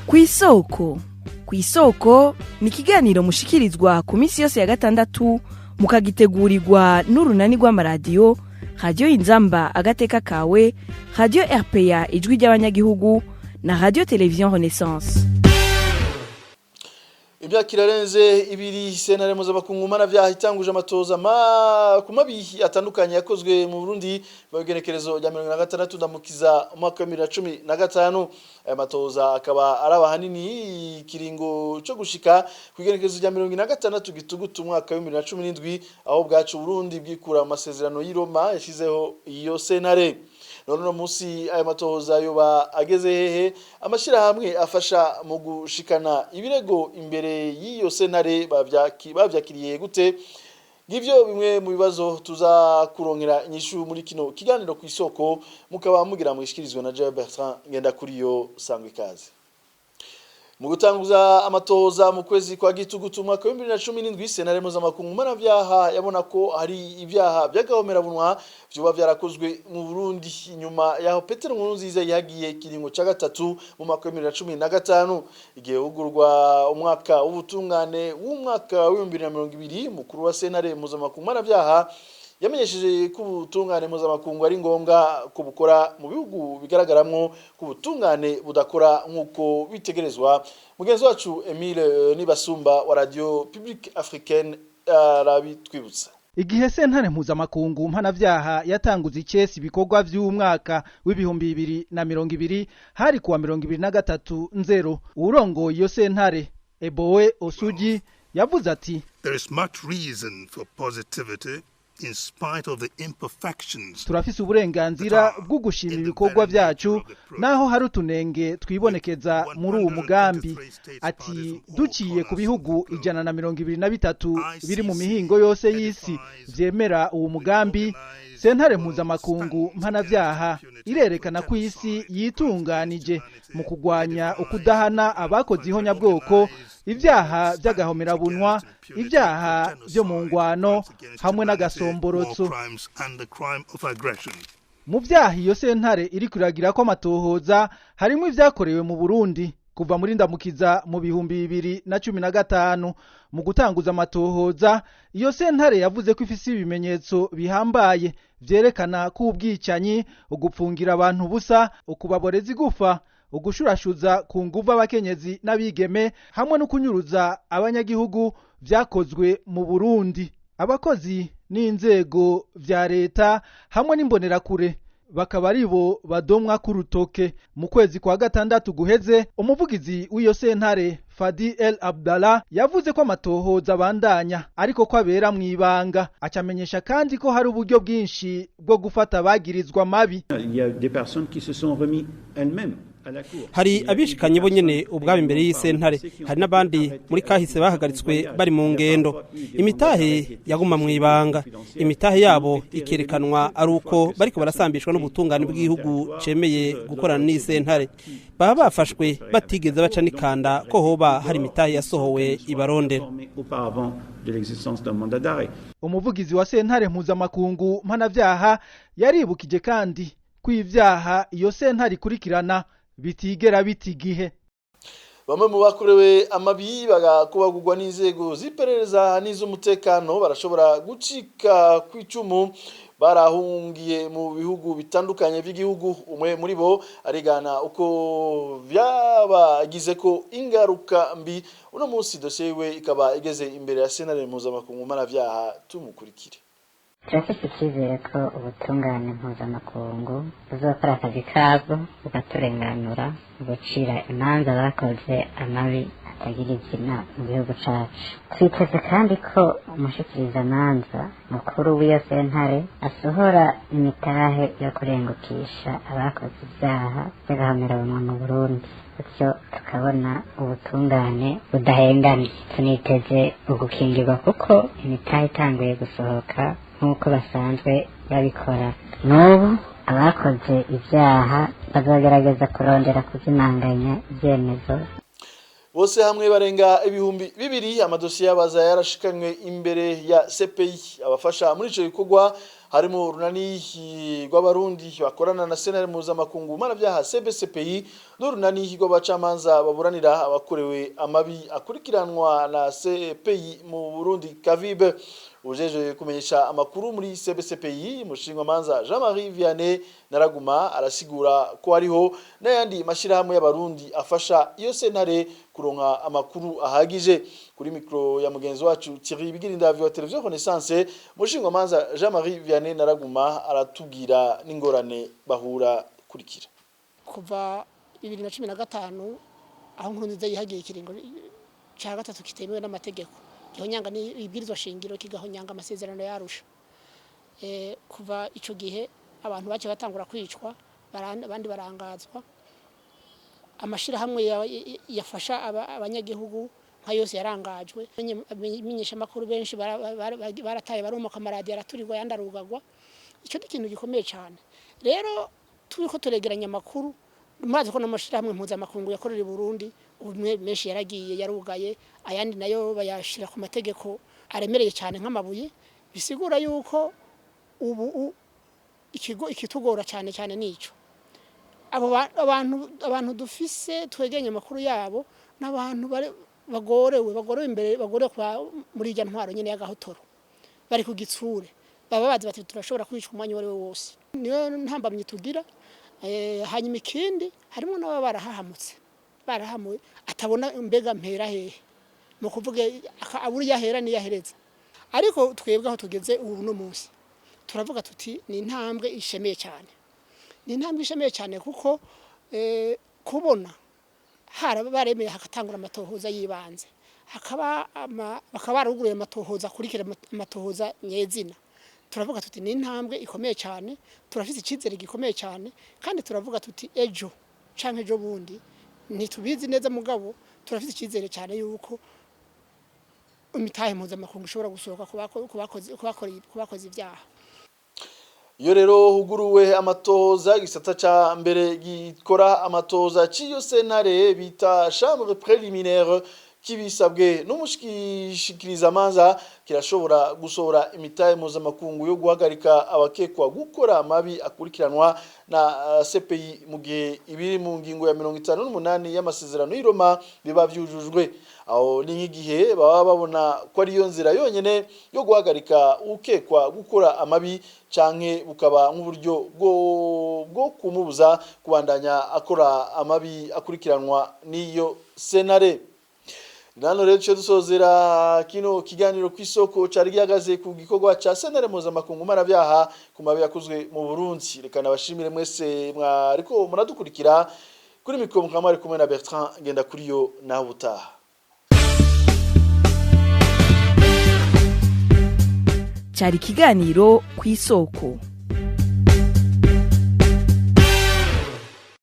Kw'isoko. Kw'isoko ni ikiganiro mushikirizwa ku minsi yose ya gatandatu, mukagitegurirwa n'urunani rw'amaradiyo Radiyo Inzamba Agateka Kawe, Radiyo RPA Ijwi ry'Abanyagihugu na Radiyo Televiziyo Renaissance. Imyaka irarenze 2 sentare mpuzamakungu mpanavyaha itanguje amatohoza ku mabi atandukanye yakozwe mu Burundi mu igenekerezo rya 16 Ndamukiza umwaka wa 2015. Aya matohoza akaba araba hanini ikiringo co gushika ku igenekerezo rya 46 Gitugutu umwaka wa 2017, aho bwacu Burundi bwikura mu masezerano y'i Roma yashizeho iyo sentare. None uno munsi ayo matohoza yoba ageze hehe? Amashirahamwe afasha mu gushikana ibirego imbere y'iyo sentare bavyakiriye gute? Ngivyo bimwe mu bibazo tuza kurongera inyishu muri kino kiganiro Ku Isoko, mukaba mugira mwishikirizwe na Jean Bertrand Ngendakuriyo. Sangwa ikaze. Mu gutanguza amatohoza mu kwezi kwa Gitugutu umwaka wa 2017, sentare mpuzamakungu mpanavyaha yabona ko hari ibyaha by'agahomerabunwa vyoba vyarakozwe mu Burundi inyuma yaho Petero Nkurunziza yagiye kiringo ca gatatu mu mwaka wa 2015. Igihe hugurwa umwaka w'ubutungane w'umwaka wa 2020, mukuru wa sentare mpuzamakungu mpanavyaha yamenyesheje ko ubutungane mpuzamakungu ari ngombwa ko bukora mu bihugu bigaragaramwo ko ubutungane budakora nk'uko bitegerezwa. Mugenzi wacu Emile Nibasumba wa Radio Publique Africaine arabitwibutsa. Igihe sentare mpuzamakungu mpanavyaha yatanguza icesi ibikorwa vy'umwaka w'2020, hari kuwa 23 Nzero, uwurongoye iyo sentare Eboe Osuji yavuze ati: There is much reason for positivity in spite of the imperfections. "Turafise uburenganzira bwo gushima ibikorwa vyacu naho hari utunenge twibonekeza muri uwu mugambi." Ati: "Duciye ku bihugu 123 biri mu mihingo yose y'isi vyemera uwu mugambi, sentare mpuzamakungu mpanavyaha irerekana ko isi yitunganije mu kugwanya ukudahana abakoze ihonyabwoko, ibyaha by'agahomerabunwa, ibyaha byo mu ngwano hamwe n'agasomborotso." War crimes and the crime of aggression. Mu vyaha iyo sentare iri kuragira ko amatohoza harimo ivyakorewe mu Burundi kuva muri Ndamukiza mu 2015. Mu gutanguza amatohoza, iyo sentare yavuze ko ifise ibimenyetso bihambaye vyerekana ko ubwicanyi, ugupfungira abantu ubusa, ukubaboreza igufa, ugushurashuza ku nguvu abakenyezi n'abigeme hamwe no kunyuruza abanyagihugu vyakozwe mu Burundi. Abakozi n'inzego vya leta hamwe n'imbonerakure bakaba aribo badomwa ku rutoke. Mu kwezi kwa gatandatu guheze, umuvugizi w'iyo sentare Fadi El Abdallah yavuze ko amatohoza abandanya ariko ko abera mu ibanga. Acamenyesha kandi ko hari uburyo bwinshi bwo gufata abagirizwa mabi. Il y a des personnes qui se sont remis elles-mêmes à la cour. Hari abishikanye bo nyene ubwabo imbere y'isentare, hari n'abandi muri kahise bahagaritswe bari mu ngendo. Imitahe yaguma mu ibanga, imitahe yabo ikerekanwa ari uko bariko barasambishwa n'ubutungane bw'igihugu cemeye gukorana n'isentare. Baba bafashwe batigeze baca n'ikanda ko hoba hari imitahe yasohowe ibarondera. Informés auparavant de l'existence d'un mandat d'arrêt. Umuvugizi wa sentare mpuzamakungu mpanavyaha yaribukije kandi ko ivyaha iyo sentare ikurikirana bitigera bita igihe. Bamwe mu bakorewe amabi bagakubagurwa n'inzego z'iperereza n'iz'umutekano barashobora gucika ku icumu barahungiye mu bihugu bitandukanye by'igihugu. Umwe muri bo arigana uko byabagize ko ingaruka mbi. Uno munsi dosiye yiwe ikaba igeze imbere ya sentare mpuzamakungu mpanavyaha. Tumukurikire. Turafite icyizere ko ubutungane mpuzamakungu buzokora akazi kabwo, bukaturenganura, bugucira imanza bakoze amabi atagira izina mu gihugu cacu. Twiteze kandi ko umushikirizamanza mukuru w'iyo sentare asohora imitahe yo kurengukisha abakoze ibyaha by'agahomerabunwa mu Burundi, bityo tukabona ubutungane budahengamye. Tuniteze ugukingirwa kuko imitahe itanguye gusohoka nk'uko basanzwe babikora n'ubu, abakoze ibyaha bazogerageza kurondera kuzimanganya ibyemezo. Bose hamwe barenga 2000. Amadosiye yabaza yarashikanywe imbere ya CPI. Abafasha muri ico gikorwa harimo Harimo urunani rw'Abarundi bakorana na Sentare Mpuzamakungu Mpanavyaha CBCPI, n'urunani rw'abacamanza baburanira abakorewe amabi akurikiranwa na CPI mu Burundi, Kavibe. Ujeje kumenyesha amakuru muri CBCPI, mushingwamanza Jean-Marie Vianney Naraguma, arasigura ko hariho n'ayandi mashirahamwe y'Abarundi afasha iyo sentare kuronka amakuru ahagije. Kuri mikro ya mugenzi wacu Thierry Bigirindavyo wa Television Renaissance, mushingwamanza Jean-Marie Vianney Naraguma aratubwira n'ingorane bahura. Kurikira. Kuva 2015, aho Nkurunziza yihagiye ikiringo cya gatatu kitemewe n'amategeko, gihonyanga n'ibwirizwa shingiro, kigahonyanga amasezerano y'Arusha, kuva ico gihe abantu bace batangura kwicwa, abandi barangazwa. Amashirahamwe yafasha abanyagihugu nka yose yarangajwe. Abamenyeshamakuru benshi barataye, barumuka, amaradiyo araturirwa, ayandi arugagwa. Ico ni ikintu gikomeye cyane. Rero turiko turegeranya amakuru. Murazi ko n'amashirahamwe mpuzamakungu yakorera i Burundi ubu menshi yaragiye, yarugaye, ayandi nayo bayashira ku mategeko aremereye cyane nk'amabuye. Bisigura yuko ubu ikigo ikitugora cyane cyane nico abo abantu dufise twegeranya amakuru yabo n'abantu bagorewe imbere, bagorewe kuba muri irya ntwaro nyene y'agahotoro, bari ku gitsure, baba bazi bati turashobora kwicwa umwanya uwo ari we wose. Niyo ntambamyi tugira. Hanyuma ikindi, harimo n'ababa barahahamutse, barahamuwe, atabona mbega mpera hehe, ni ukuvuga abura iyo ahera n'iyo ahereza. Ariko twebwe aho tugeze ubu no munsi, turavuga tuti ni intambwe ishemeye cyane, ni intambwe ishemeye cyane, kuko kubona baremeye hagatangura amatohoza y'ibanze, hakaba bakaba baruguruye amatohoza akurikira amatohoza nyezina, turavuga tuti ni intambwe ikomeye cyane. Turafite icyizere gikomeye cyane, kandi turavuga tuti ejo canke ejo bundi, ntitubizi neza, mugabo turafite icyizere cyane yuko imitahe mpuzamakungu ishobora gusohoka ku bakoze ibyaha. Iyo rero huguruwe amatohoza, igisata ca mbere gikora amatohoza c'iyo sentare bita chambre préliminaire, kibisabwe n'umushikirizamanza, kirashobora gusohora imitahe mpuzamakungu yo guhagarika abakekwa gukora amabi akurikiranwa na CPI, mu gihe ibiri mu ngingo ya 58 y'amasezerano y'i Roma biba vyujujwe. Aho ni nk'igihe baba babona ko ariyo nzira yonyene yo guhagarika ukekwa gukora amabi, canke bukaba nk'uburyo bwo kumubuza kubandanya akora amabi akurikiranwa n'iyo sentare. Nano rero tuce dusozera kino kiganiro Kw'Isoko cari gihagaze ku gikorwa ca Sentare Mpuzamakungu Mpanavyaha ku mabi yakozwe mu Burundi. Reka nabashimire mwese mwariko muradukurikira. Kuri mikoro mukaba mwari kumwe na Bertrand Ngendakuriyo. Naho ubutaha. Cyari ikiganiro Kw'Isoko.